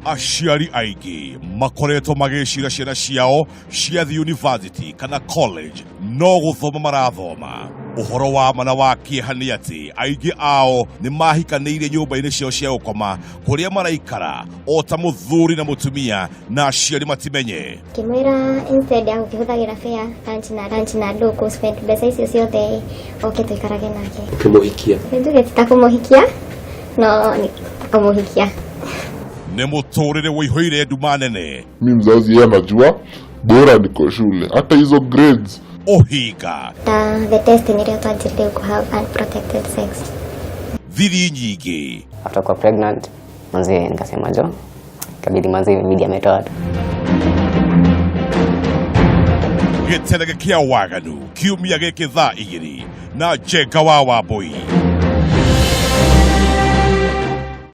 Aciari aingĩ makoretwo magĩcira ciana ciao ciathiĩ university kana college no gũthoma marathoma. Ũhoro wa ma na wa kĩeha nĩ atĩ aingĩ ao nĩ mahikanĩire nyũmba-inĩ ciao cia gũkoma kũrĩa maraikara o ta mũthuri na mũtumia na aciari matimenye. Ngĩmwĩra instead ya gũkĩhũthagĩra fare lunch na lunch na ndũ kũ spend mbeca icio ciothe oke tũikarage nake. Ũkĩmũhikia? Nĩ njuge ti ta kũmũhikia no nĩ ta kũmũhikia. Nĩ mũtũrĩre ũihũire nduma nene. Mi mzazi yeye anajua bora niko shule, hata hizo grades. Ũhinga. Ta the test nĩrĩo twanjĩrĩrie kũ have unprotected sex. Thiri nyingĩ. After kuwa pregnant manzi nikasema jo kabidi manzi media ametoa tu. Gĩterege kĩa waganu kiumia gĩkĩ thaa 2 na Njenga wa Wambũi.